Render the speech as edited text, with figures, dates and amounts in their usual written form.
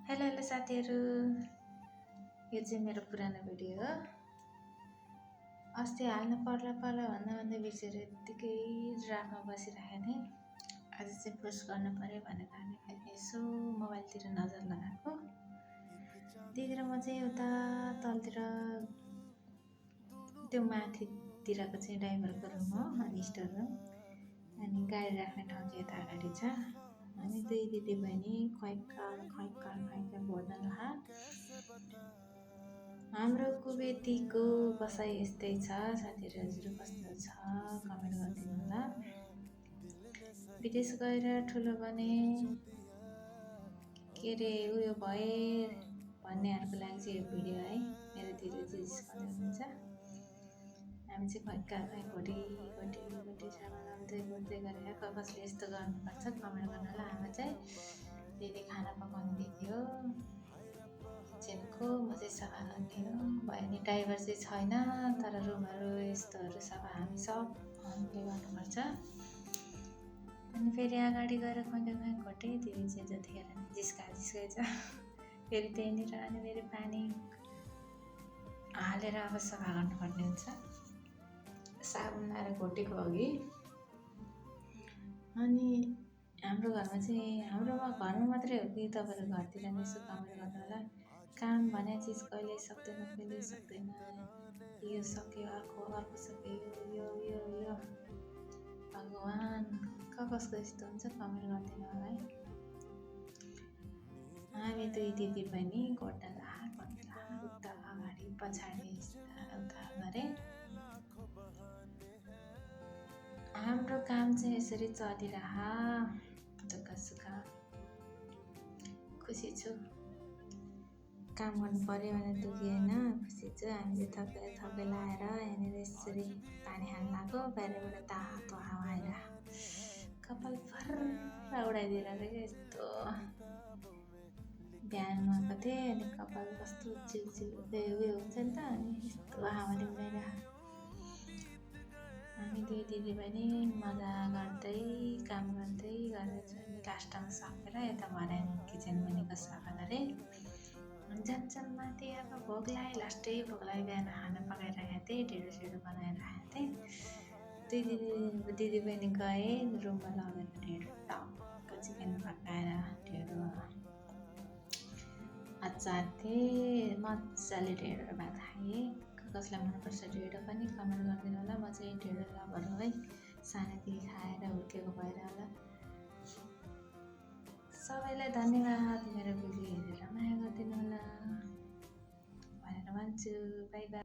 Hello hello साथीहरू, यो चाहिँ मेरो पुरानो भिडियो हो। अस्ति हाल्न पर्ला भन्दा बिर्सेर यत्तिकै ड्राफ्टमा बसिरहेको थिएँ। आज चाहिँ पोस्ट गर्नु पर्यो भनेर अनि फेरि यसो मोबाइलतिर नजर लगाएको। त्यतिखेर म चाहिँ उता तलतिर त्यो माथितिरको चाहिँ ड्राइभरको रुम हो अनि स्टोर रुम, अनि गाडी राख्ने ठाउँ चाहिँ यता अगाडि छ। अनि दुई दिदी बहिनी खैकाल बोल्न लगा। हाम्रो कुवेतीको बसाइ यस्तै छ साथीहरू, हजुर कस्तो छ कमेन्ट गरिदिनु होला। विदेश गएर ठुलो बने के अरे उयो भए भन्नेहरूको लागि चाहिँ यो भिडियो है। मेरो दिदी जिस्काउँदै हुनुहुन्छ। हामी चाहिँ खैका घोटी सामान लाउँदै गरेर कसले यस्तो गर्नुपर्छ कमेन्ट गर्नु होला। आमा चाहिँ दिदी खाना पकाउने दिदी हो, किचनको म चाहिँ सफा गर्ने हो। भयो नि ड्राइभर चाहिँ छैन, तर रुमहरू यस्तोहरू सफा हामी सब हामीले गर्नुपर्छ। अनि फेरि अगाडि गएर खै घोटे दिदी चाहिँ जतिखेर जिस्कै छ। फेरि त्यहीँनिर अनि फेरि पानी हालेर अब सफा गर्नुपर्ने हुन्छ साबुन लाएर घोटेको अघि। अनि हाम्रो घरमा घरमा मात्रै हो कि तपाईँको घरतिर नि यसो कमेन्ट गर्नु होला। काम भने चिज कहिले सक्दैन, यो सक्यो अर्को सक्यो, यो भगवान् कसको यस्तो हुन्छ कमेन्ट गरिदिनु होला है। हामी दुई दिदी बहिनी घोट्न उता अगाडि पछाडि उता गरे। हाम्रो काम चाहिँ यसरी चलिरह, दुःख सुख खुसी छु। काम गर्नु पर्यो भने दुखी होइन, खुसी छु। हामीले थकै लाएर यहाँनिर यसरी पानी खान लाग्यो। बाहिरबाट तातो हावा आएर कपाल फर्र उडाइदिएर क्या। यस्तो बिहान गएको थिएँ अनि कपाल कस्तो चिल उयो हुन्छ नि त, अनि यस्तो हावाले उडाइरहेको। हामी दुई दिदी बहिनी मजा गर्दै काम गर्दै गरेर लास्टमा सकेर यता भरे किचन बनेको सफा गरेँ। जान्छन् माथि अब भोक लाग्यो, लास्टै भोक लाग्यो। बिहान खाना पकाइरहेको थिएँ, ढेँडो बनाइरहेको थिएँ। दुई दिदी बहिनी गए रुममा लगेर ढेँडो टक्क चिकन पकाएर ढेँडो अचार थिएँ, मजाले ढेँडो भात खाएँ। कसलाई मनपर्छ ढेँडो पनि कमेन्ट गरिदिनु होला। म चाहिँ ढेँडो लभर हो है, सानैदेखि खाएर हुर्केको भएर होला। सबैलाई धन्यवाद, मेरो भिडियो हेरेर माया गरिदिनु होला भनेर भन्छु। By by.